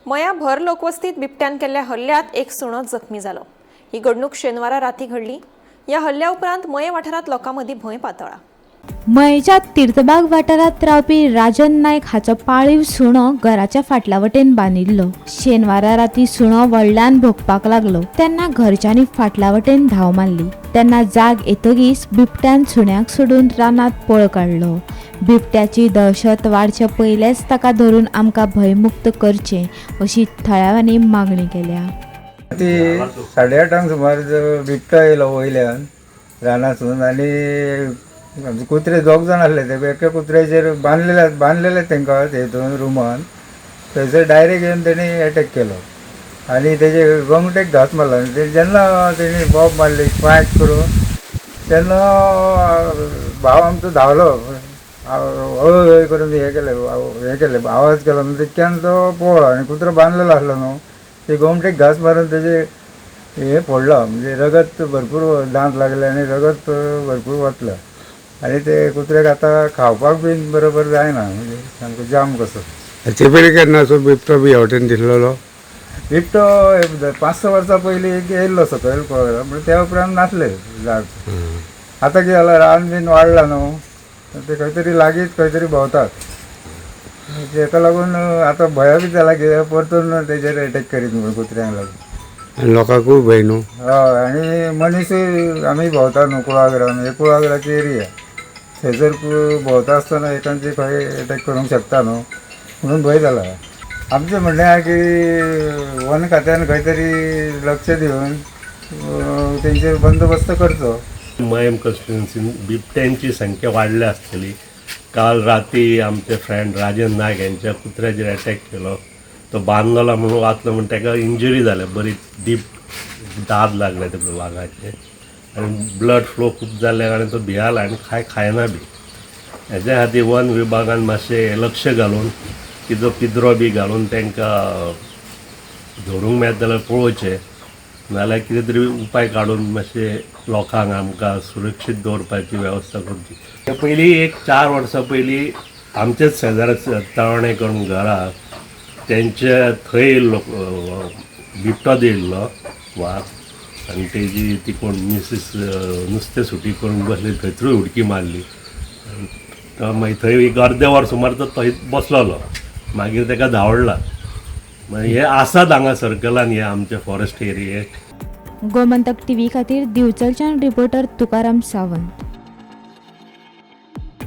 मया भर लोकवस्तीत बिबट्यान केल्ल्या हल्ल्यात एक सुणो जखमी जालो. ही घडणूक शेनवारा राती घडली. या हल्ल्या उपरांत मये वाठारांत लोकां मदीं भंय पातळा. मयेच्या तीर्थबाग वाठारांत रावपी राजन नायक हाचो पाळीव सुणो घराच्या फाटल्या वटेन बांदिल्लो. शेनवारा राती सुणो व्हडल्यान भोंकपाक लागलो तेन्ना घरच्यांनी फाटल्या वटेन धांव मारली. तेन्ना जाग येतगीच बिबट्यान सुण्याक सोडून रानांत पळ काडलो. बिबट्याची दहशत वाडचे पयलेंच ताका धरून आमकां भंयमुक्त करचें अशी थळाव्यांनी मागणी केल्या. ती 8:30 सुमार बिबटो येयलो वयल्यान रानांतसून आनी आमचे कुत्रे दोग जाण आसले ते एका कुत्र्याचेर बांदलेले बांदलेले तांकां तेतून रुमान थंयसर डायरेक्ट येवन तेणी एटॅक केलो आनी तेजे गोमटेक घांस मारलो. आनी ते जेन्ना तेणी बॉब मारली पांयक करून तेन्ना भाव आमचो धांवलो, हय हय करून हें केलें हें केलें, आवाज केलो. म्हणून तितक्यान तो पळ्ळो आनी कुत्रो बांदलेलो आसलो न्हू, ते गोमटेक घांस मारून तेजे हे फोडलो, म्हणजे रगत भरपूर दांत लागले आनी रगत भरपूर वतलें आनी ते कुत्र्याक आतां खावपाक बीन बरोबर जायना, म्हणजे सामको जाम कसो. हाचे पयलीं केन्ना असो बिबटो बी ह्या वटेन दिसलेलो? बिबटो 5-6 वर्सां पयलीं एक येयल्लो सकयल पळयलो, पूण त्या उपरांत नासले झाड. आतां कितें जालां, रान बीन वाडलां न्हू, ते खंय तरी लागींच खंय तरी भोंवतात. तेका लागून आतां भंय बी जाला की परतून तेजेर एटॅक करीत म्हणून कुत्र्यांक लागून. आनी लोकांकूय भंय न्हू. हय, आनी मनीसूय आमी भोंवता न्हू कुळागरान, हे कुळागराची एरिया, थंयसर भोंवता आसतना एकांचे खंय एटॅक करूंक शकता न्हू, म्हणून भंय जाला. आमचें म्हणणें आहा की वन खात्यान खंय तरी लक्ष दिवन तेंचेर बंदोबस्त करचो. मयेम कॉन्स्टिट्युन्सीन बिबट्यांची संख्या वाडल्या आसतली. काल राती आमचे फ्रेंड राजन नायक यांच्या कुत्र्याचेर अटॅक केलो. तो बांदलोला म्हणून वाचलो, म्हण ताका इंजुरी जाल्या, बरी डीप दाद लागले ताका वागाचे आनी ब्लड फ्लो खूब जाल्ल्या कारणान तो भियाला आनी खाय खायना बी. हेज्या खातीर वन विभागान मातशें लक्ष घालून तिजो पिंजरो बी घालून तांकां धरूंक मेळत जाल्यार पळोवचें, नाल्यार कितें तरी उपाय काडून मातशें लोकांक आमकां सुरक्षीत दवरपाची वेवस्था करची. पयलीं एक 4 वर्सां पयलीं आमचेच शेजारा तळणे करून घरा तेंच्या थंय येयल्लो बिबटो येयल्लो वाग आनी तेजी ती कोण मिसीस नुस्तें सुटी करून बसली थंयसरूय उडकी मारली. तो मागीर थंय एक अर्दें वर सुमार तो थंय बसलोलो, मागीर ताका धांवडला. मागीर हे आसात हांगा सर्कलान हे आमचे फॉरेस्ट एरियेक. गोमंतक टीव्ही खातीर दिवचलच्यान रिपोर्टर तुकाराम सावंत.